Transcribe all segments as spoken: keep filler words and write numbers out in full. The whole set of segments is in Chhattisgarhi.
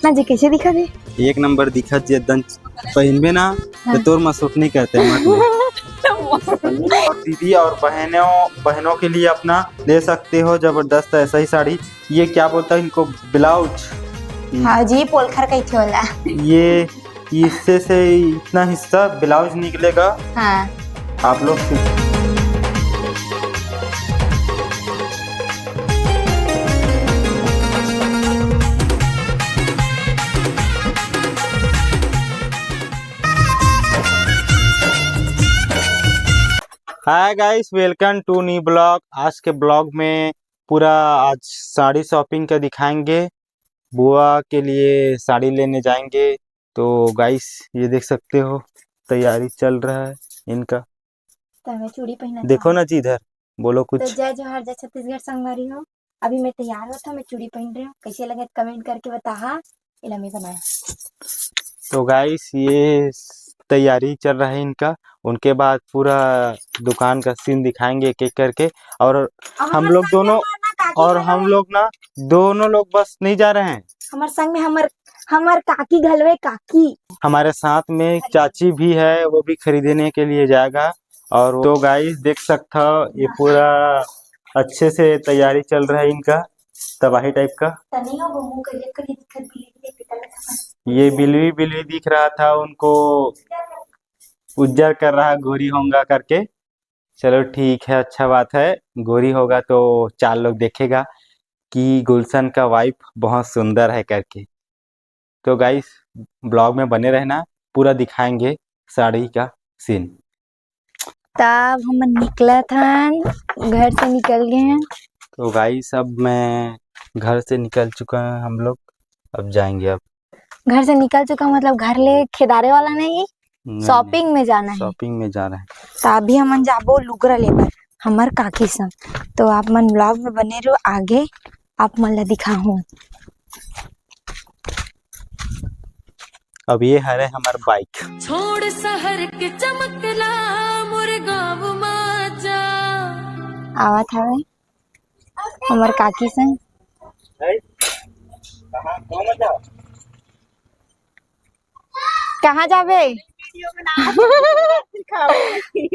ना जी, कैसे दिखा दे? एक नंबर दिखत जी, एकदम पहिनबे ना, तो हाँ। तोर मा सूट नहीं करते, मत ले। और दीदी और बहनों, बहनों के लिए अपना ले सकते हो, जबरदस्त ऐसा ही साड़ी। ये क्या बोलता है इनको, ब्लाउज? हाँ जी, पोलखर कहिथे ओला। ये इससे से इतना हिस्सा ब्लाउज निकलेगा। हाँ। आप लोग से Hi guys, welcome to new blog। आज के ब्लॉग में पूरा आज साड़ी शॉपिंग का दिखाएंगे। बुआ के लिए साड़ी लेने जाएंगे। तो गाइस, ये देख सकते हो, तैयारी चल रहा है इनका। तो मैं चूड़ी पहना देखो था। ना जी इधर, बोलो तो कुछ। जय जोहार, जय छत्तीसगढ़ संगवारी हो। अभी मैं तैयार होता, मैं चूड़ी पहन रही हूँ। कैसे लगे कमेंट करके बताहा। इलामी बनाया। तो गाइस, ये तैयारी चल रहा है इनका। उनके बाद पूरा दुकान का सीन दिखाएंगे एक एक करके। और और हम हमारे लोग संग में दोनों, हमार ना काकी और घलो हम है। लोग ना दोनों लोग बस नहीं जा रहे हैं। हमारे संग में हमार, हमार काकी घलो है, काकी। हमारे साथ में चाची भी है, वो भी खरीदने के लिए जाएगा। और तो गाइस, देख सकता हो, ये पूरा अच्छे से तैयारी चल रहा है इनका, तबाही टाइप का। तनी हो वो मुंह करिया करिया दिखत बिल्ली के पीता लगा था। ये बिल्ली, बिल्ली दिख रहा था उनको, उज्जर कर रहा, गोरी होंगा करके। चलो ठीक है, अच्छा बात है, गोरी होगा तो चार लोग देखेगा कि गुलशन का वाइफ बहुत सुंदर है करके। तो गाइस, ब्लॉग में बने रहना, पूरा दिखाएंगे साड़ी का सीन। तब हम निकलत हन, घर से निकल गए हैं। तो गाइस, अब मैं घर से निकल चुका है, हम लोग अब जाएंगे। अब घर से निकल चुका, मतलब घर ले खेदारे वाला नहीं, नहीं, शॉपिंग नहीं। में जाना है। शॉपिंग में जा रहे हैं। तो अभी हमन जाबो लुगरा लेबर हमर काकी संग। तो आप मन ब्लॉग में बने रहो, आगे आप मन ला दिखाहूँ। अब ये हरे हमार बाइक। छोड़ शहर के चमकला, मोर गाँव मा जा। आवत हवे हमर काकी संग। कहाँ जाबे?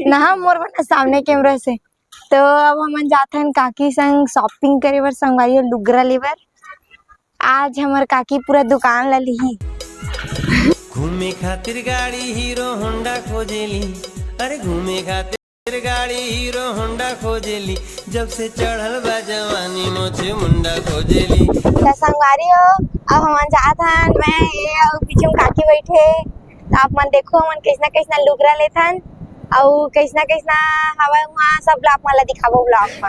ना, मोर बना सामने कैमरा से। तो अब हमन जाथन काकी संग शॉपिंग करे बर, संगवारी हो, लुगरा लेबर। आज हमर काकी पूरा दुकान ला लिही। घूमे खातिर गाड़ी हीरो होंडा खोजेली, अरे घूमे खातिर गाड़ी हीरो होंडा खोजेली, जब से चढ़ल बा जवानी मोछे मुंडा खोजेली। त संगवारी हो, अब हमन जात हन, मैं, ये अउ पीछू म काकी बैठे। त आप मन देखो, हमन कइसना कइसना लुगरा लेथन, अउ कइसना कइसना हवय उहाँ, सब ला आप मन ला दिखाबो ब्लॉग म।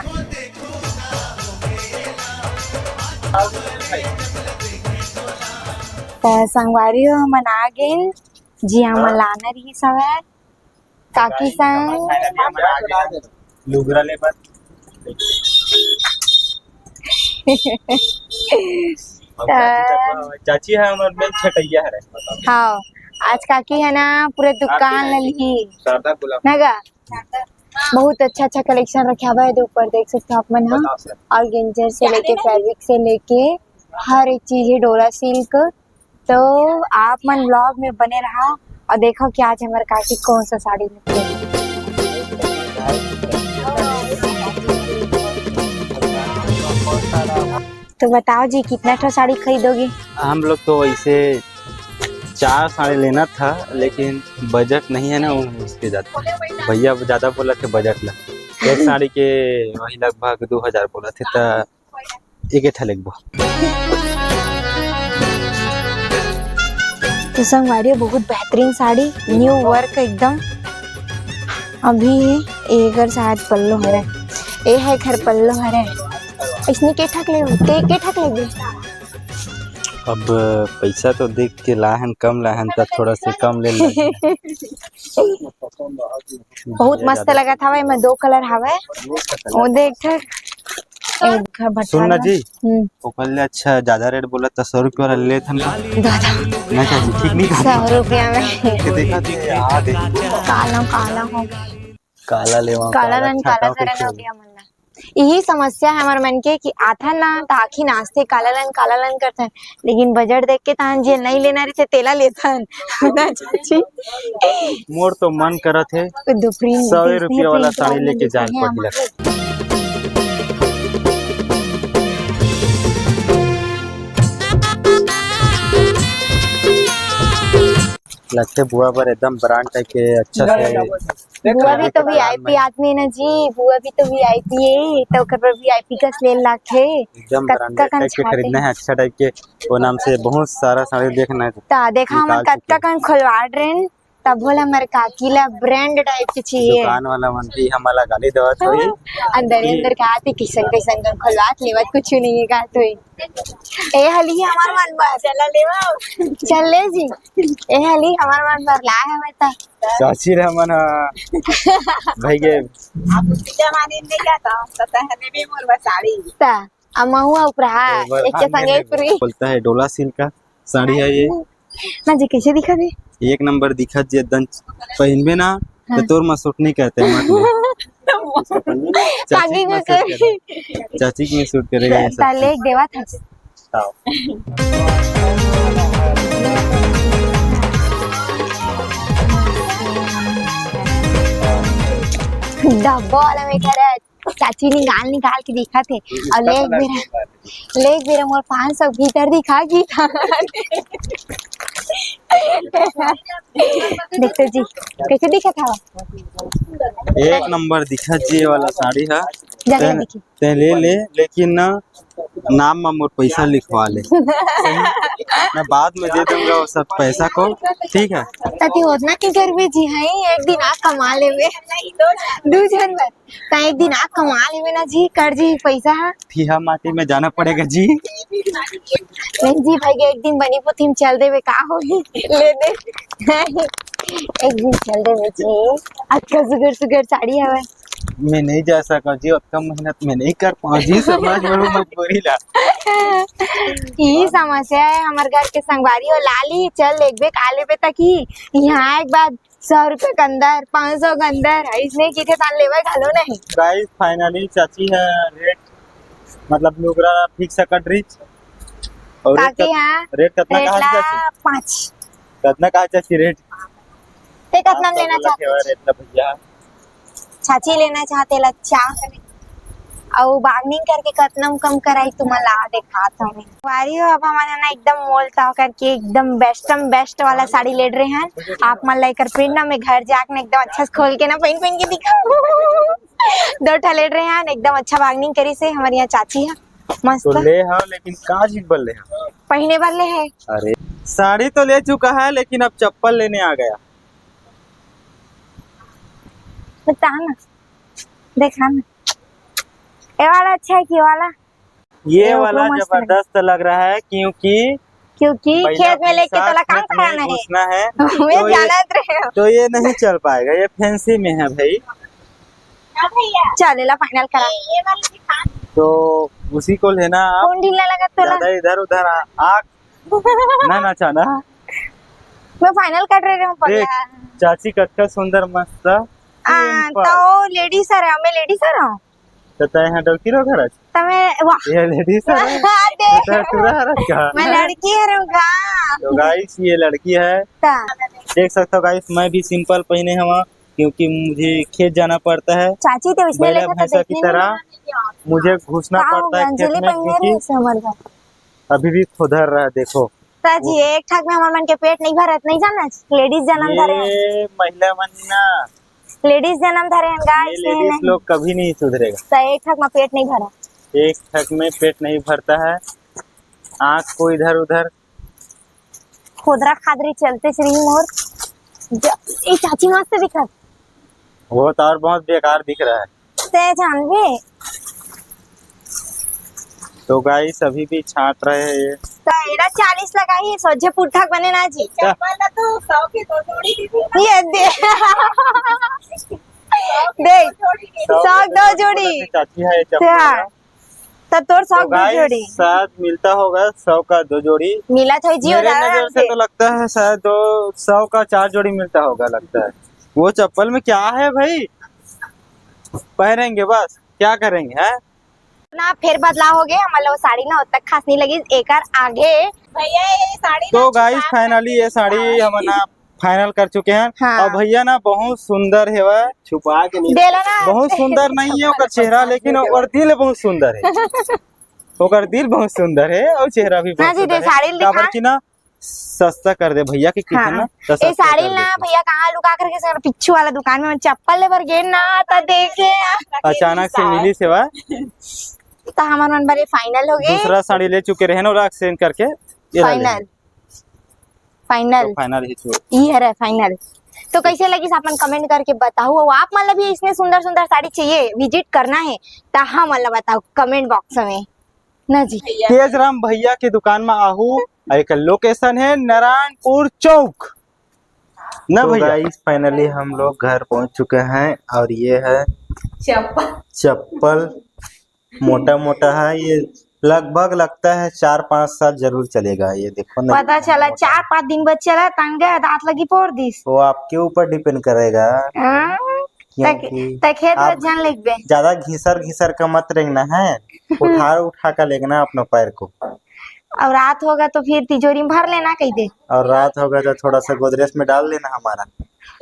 त संगवारी हो, हमन आ गेन, जिहाँ हमन लाना रिहिस हवय। काकी संग। लुगरा ले बर। चाची ह हमर मेन छटैया हरे। हाँ, आज काकी ह ना पूरे दुकान ल लिही। शारदा गुलाब। ना गा? बहुत अच्छा अच्छा कलेक्शन रखे हवय एदे ऊपर, देख सकते हो आप मन ह। ऑर्गेंजर से लेके, फैब्रिक से लेके हर एक चीज है, डोला सिल्क। तो आप मन ब्लॉग में बने रहा और देखो कि आज हमर काकी कौन सा साड़ी लेके। तो बताओ जी, कितना ठो साड़ी खरीदोगे? हम लोग तो वैसे चार साड़ी लेना था, लेकिन बजट नहीं है ना, वो उसके जाते भैया ज्यादा बोला थे बजट ला। एक साड़ी के वही लगभग दो हजार बोला थे, तो एक ठा लेगबो। तो संगवारी, बहुत बेहतरीन साड़ी, न्यू वर्क एकदम। अभी एकर शायद पल्लो हरे, ए है घर पल्लो हरे। इसने के ठक ले, के, के ठक ले? अब पैसा तो देख के लाहन, कम लाहन, त थोड़ा से कम ले लेंगे। बहुत मस्त लगत हवय, एमा दो कलर हवय। वो देख ठक। ए, घर भटका सुन ना जी, हम्म। ओकर ले अच्छा ज्यादा रेट बोला त सौ रुपया वाला ले थन। दादा। नहीं चाची, ठीक नहीं था। सौ रुपया में। ये देखा थे, आ देख। काला, काला हो। काला लेवा, काला काला रंग, काला छाटा करन कुछ। हो गया मन ला। यही समस्या है हमर मन के कि आथन ना त आँखी नाचथे, काला लन, काला लन करथन, लेकिन बजट देख के तहन जे नहीं लेना रहिथे तेला लेथन। ना चाची। मोर तो मन करत हे दो प्रिंट सौ रुपया वाला साड़ी लेके जाए पड़ही। लगथे बुआ बर एकदम ब्रांड टाइप के अच्छा से। बुआ भी तो वीआईपी आदमी है ना जी, बुआ भी तो वीआईपी है, तो ओकर बर वीआईपी कस ले लाखे। एकदम ब्रांडेड टाइप के खरीदना है, अच्छा टाइप के। वो नाम से बहुत सारा साड़ी देखना है। ता देखा हमन कतका कन खोलवा रहे हैं, तब बोला हमर काकी ला ब्रांड टाइप के चाहिए। दुकान वाला मन भी हमला गाली देवत होही। अंदर ही अंदर कहा थी किसन किसन कन खोलवा लेवत कुछ नहीं है कहा तो। ए हली हमर मन बर चला लेवा। चल ले जी। ए हली हमर मन बर ला है बेटा। चाची रे मन भाई के। आप उसके जमाने में क्या था, पता है नहीं भी मोर साड़ी। ता अमहुआ उपरा एक के संगे पूरी। बोलता है डोला सिल्क का साड़ी है ये। ना जी, कैसे दिखा दे? एक नंबर दिखत जे दन पहिनबे ना, हाँ। तो तोर मा सूट नहीं कहते मत ले। चाची के में सूट करेगा ये सब। ले एक देवा था। डब्बा वाला में कह रहा है। चाची निकाल निकाल के दिखा थे। और ले एक बेरा, ले एक बेरा मोर पाँच सौ भीतर दिखा की। देख तो जी, कैसे दिखा था? एक नंबर दिखा जी वाला साड़ी है। जगह दिखी। ते ले ले, लेकिन ना नाम में मोर पैसा लिखवा ले। मैं बाद में दे दूंगा वो सब पैसा को, ठीक है? तती होत ना के करबे जी, है एक दिन आ कमा लेबे। दू झन बर। त एक दिन आ कमा लेबे ना जी, कर जी पैसा हा। फिहा माटी में जाना पड़ेगा जी। नहीं जी भाई, एक दिन बनी पुथी में चल देबे, का होही? ले दे। एक दिन चल देबे जी। अतका सुगर सुगर साड़ी हवे। मैं नहीं जा सका जी, उतना मेहनत मैं नहीं कर पाऊँ जी, समझ लो मजबूरी ला। यही समस्या है हमर घर के संगवारी हो। लाली चल एक बे का लेबे तक ही यहाँ एक बार सौ रुपया के अंदर, पाँच सौ के अंदर, इसने की थे तान लेवे घलो नहीं। गाइस, फाइनली चाची है रेट, मतलब लुगरा फिक्स कर रिच। और रेट काकी कत-, हाँ, रेट कितना रेट कहा ला चाची? पाँच। कितना कहा चाची रेट? ते कितना में लेना चाहते हो? रेट ला भैया। चाची लेना चाहते ला चार। अउ बार्गेनिंग करके कतना म कम कराई तुमन ला देखात हवे। वारी हो, अब हमन ना एकदम मोल ताव करके एकदम बेस्टम बेस्ट वाला साड़ी लेड रहे हन। आप मन ला एकर प्रिंट ना मैं घर जाके ना एकदम अच्छा से खोल के ना पहिन पहिन के दिखाऊं। दो ठा लेड रहे हन, एकदम अच्छा बार्गेनिंग करी से हमर यहाँ चाची है। मस्त। तो ले हव, लेकिन का चीज बर ले हव? पहिने बर ले है। अरे, साड़ी तो ले चुका है, लेकिन अब चप्पल लेने आ गया। बता ना, देखा ना, ये वाला अच्छा है कि ये वाला? ये ये वाला ऊपर मस्त है। जबरदस्त लग रहा है, क्योंकि क्योंकि महिला खेत में के लेके साथ तोला काम खेत में कराना है। घुसना है। मैं तो ये, जानत रहे हो। तो ये नहीं चल पाएगा, ये फैंसी में है भाई। चल, एला फाइनल करा। तो उसी को लेना आप। कौन ढीला लगा तोला? ज्यादा इधर उधर आ, आँख ना नचाना। मैं फाइनल कट रहे हूँ पगला। देख, चाची कतका सुंदर मस्त। आ, तो लेडीज हर, मैं लेडीज हर हूँ। तो तय है डौकी रो घर आज? तमे, वाह। ये लेडीज हर। हाँ, देख। तो टूरा हर आज का? मैं लड़की हर हूँ का? तो गाइस, ये लड़की है। ता। देख सकते हो गाइस, मैं भी सिंपल पहने हवा क्योंकि मुझे खेत जाना पड़ता है। चाची तो इसने बैला लेखा तो भैंसा की देखने तरह नहीं। मुझे घुसना का पड़ता है होगा? खेत अंजलि में पहने क्योंकि नहीं, समझ गया। अभी भी खुदर रहा है, देखो। ता जी, वो एक ठक में हमर मन के पेट नहीं भरत, नहीं जाना, लेडीज जन्म धरे हैं। ये महिला मन ना, लेडीज जन्म धरे हैं, ये गाइस, ये लेडीज नहीं। लोग कभी नहीं सुधरेगा। तो एक ठक में पेट नहीं भरा। एक ठक में पेट नहीं भरता है, आँख को इधर उधर। खोदरा खादरी चलते श्री मोर। ज-, ए चाची मस्त दिखत। वो तो और बहुत बेकार दिख रहा है। ते जानबे। तो गाइस, अभी भी छांट रहे हैं ये। तो एरा चालीस लगाई, सोझे पुट्ठा बने ना जी। क्या? चप्पल ला तो सौ के दो जोड़ी दे दी। ये दे। देख, सौ दो जोड़ी। चाची है ये चप्पल हाँ। का। तब तोर सौ तो दो गाइस, जोड़ी। शायद मिलता होगा सौ का दो जोड़ी। मिला था जियो मेरे दादा नजर से। तो लगता है शायद दो सौ का चार जोड़ी मिलता होगा, लगता है। वो चप्पल में क्या है भाई? पहनेंगे बस। क्या करेंगे, हैं? ना, फेर बदलाव हो गए, हमन ला वो साड़ी ना ओतक खास नहीं लगी, एकर आगे। भैया, ये साड़ी तो ना गाइस, छुपा फाइनली ये साड़ी हमन ना फाइनल कर चुके हैं। हाँ। और भैया ना बहुत सुंदर हेवय। छुपा के नहीं। देला ना। बहुत सुंदर नहीं है ओकर चेहरा, लेकिन ओकर दिल बहुत सुंदर है। ओकर दिल बहुत सुंदर है और चेहरा भी बहुत हाँ जी, सुंदर दे है। साड़ी दिखा। काबर कि ना सस्ता कर दे भैया के कितना हाँ। ना, तो ए सस्ता साड़ी कर ना दे। भैया कहाँ लुका करके सर पिच्छू वाला दुकान में चप्पल ले बर गेन ना, त देखे। अचानक से मिली सेवा। त हमर मन बरे फाइनल हो गए। दूसरा साड़ी ले चुके रहे ना, ओला एक्सचेंज करके ये ला ले। फाइनल। फाइनल। तो फाइनल ही छोड़। ई हरे फाइनल। तो कैसे लगिस अपन कमेंट करके बताओ। और आप मन ला भी इसने सुंदर सुंदर साड़ी चाहिए, विजिट करना है, त हमन ला बताओ कमेंट बॉक्स में ना जी। तेज राम भैया के दुकान में आहू, और एक लोकेशन है नारायणपुर चौक ना तो भैया। गाइस, फाइनली हम लोग घर पहुंच चुके हैं और ये है चप्पल। चप्पल मोटा मोटा है ये, लगभग लगता है चार पांच साल जरूर चलेगा। ये देखो ना, पता चला मोटा। चार पांच दिन बाद चला, तंगे दांत लगी पोर दिस। वो आपके ऊपर डिपेंड करेगा। हाँ? क्योंकि त खेत में आप जान लेगबे। ज्यादा घिसर घिसर का मत रेंगना है, उठा उठा कर लेगना अपना पैर को। और रात होगा तो फिर तिजोरी में भर लेना कह दे। और रात होगा तो थोड़ा सा गोदरेज में डाल लेना हमारा।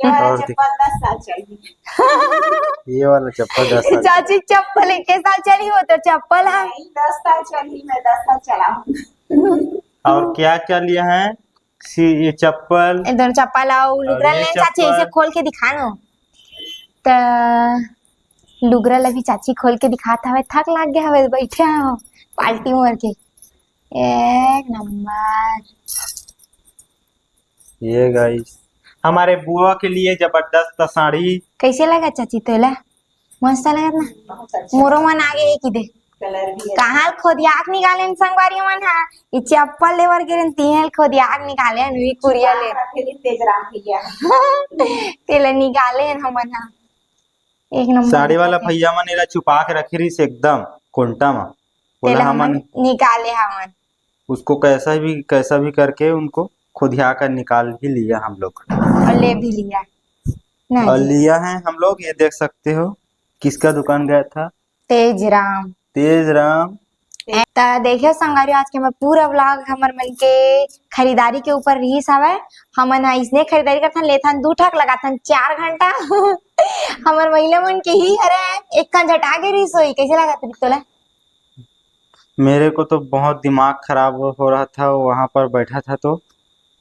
ये वाला और चप्पल दस साल चली। ये वाला चप्पल दस साल। चाची चप्पल एक साल चली, वो तो चप्पल है। नहीं, दस साल चली, मैं दस साल चला हूँ। और क्या क्या लिया है? सी-, ये चप्पल। ये दोनों चप्पल आओ, और लुगरा ये ले चाची, चप्पल। इसे खोल के दिखा नो। त लुगरा ला भी चाची खोल के दिखात हवे, थक लाग गया हवे, बैठे हो पार्टी मोर के। एक नंबर। ये गाइस, हमारे बुआ के लिए जबरदस्त साड़ी। कैसे लगा चाची तोला? मस्त लगत ना? बहुत अच्छा। मोरो मन आगे एक ही दे। कलर भी है। कहाँ खोदिया के निकाले न संगवारी मन हा? ई चप्पल लेवर गिरन तिहेल खोदिया के निकाले न वी कुरिया ले। तेज राम भैया। तेला निकाले न हमन हा। एक नंबर साड़ी वाला भैया मन एला छुपा के रखे रहिस एकदम कोंटा मा। तेला हमन निकाले हमन। उसको कैसा भी, कैसा भी करके उनको खुदिया कर निकाल भी लिया हम लोग। और ले भी लिया। नहीं। और लिया है हम लोग, ये देख सकते हो किसका दुकान गया था। तेज राम। तेज राम। त देखियो संगवारी, आज के हमर पूरा व्लॉग हमर मन के खरीदारी के ऊपर रिहिस हवय। हमन ह इसने खरीदारी करथन, लेथन दू ठक, लगाथन चार घंटा। हमर महिला मन के ही हरे, एक कन झटा के रिहिस होई। कैसे लागत रिहिस तोला? मेरे को तो बहुत दिमाग खराब हो रहा था, वहां पर बैठा था तो।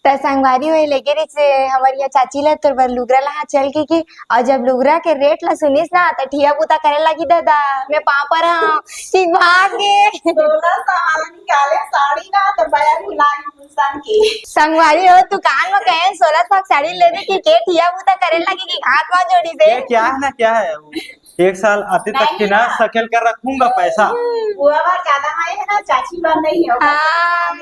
त संगवारी होए लेगे रिहिस हमर यहाँ चाची ला तोर बर लुगरा लहा चल के, के। और जब लुगरा के रेट ला सुनिस ना, त ठिया बूता करे लगी दादा, मैं पाँव पर हूँ कि भाग गे। सोलह सौ वाला निकाले साड़ी ना, तो बया भुला गई गुलशन की। संगवारी हो, तू कान में कहे सोलह सौ साड़ी ले दे कि के ठिया बूता करे लगी कि हाथ पाँव जोड़ी दे। ये क्या है ना, क्या है वो? एक साल आते तक के ना सकेल कर रखूंगा पैसा। वो बार ज्यादा आए है ना, चाची बार नहीं है। हाँ।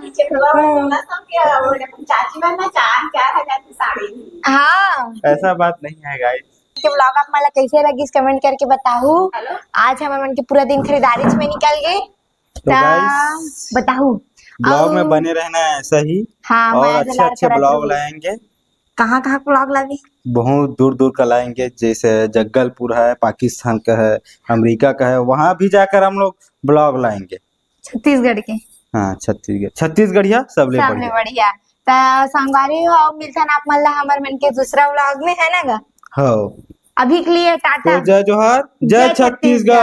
पीछे बुआ बार सोलह सौ के, और चाची बार ना चार, चार हजार की साड़ी दी। हाँ। ऐसा बात नहीं है गाइस। के व्लॉग आप मन ला कैसे लगिस, कमेंट करके बताहू। आज हमर मन के पूरा दिन खरीदारी में निकल गए। तो त गाइस, बताहू। व्लॉग में बने रहना है ऐसा ही। हाँ, और अच्छे अच्छे व्लॉग लाएंगे। कहाँ कहाँ व्लॉग लागे? बहुत दूर दूर का लाएंगे, जैसे जगदलपुर है, पाकिस्तान का है, अमेरिका का है, वहां भी जाकर हम लोग व्लॉग लाएंगे। छत्तीसगढ़ के। हाँ, छत्तीसगढ़, छत्तीसगढ़िया सबले सबले बढ़िया। बढ़िया। त संगवारी हो, और मिलथन आप मन ला हमर मन के दूसरा व्लॉग में, है ना गा? हाँ। अभी के लिए टाटा। तो जय जोहार, जय जय छत्तीसगढ़। छत्तीसगढ़।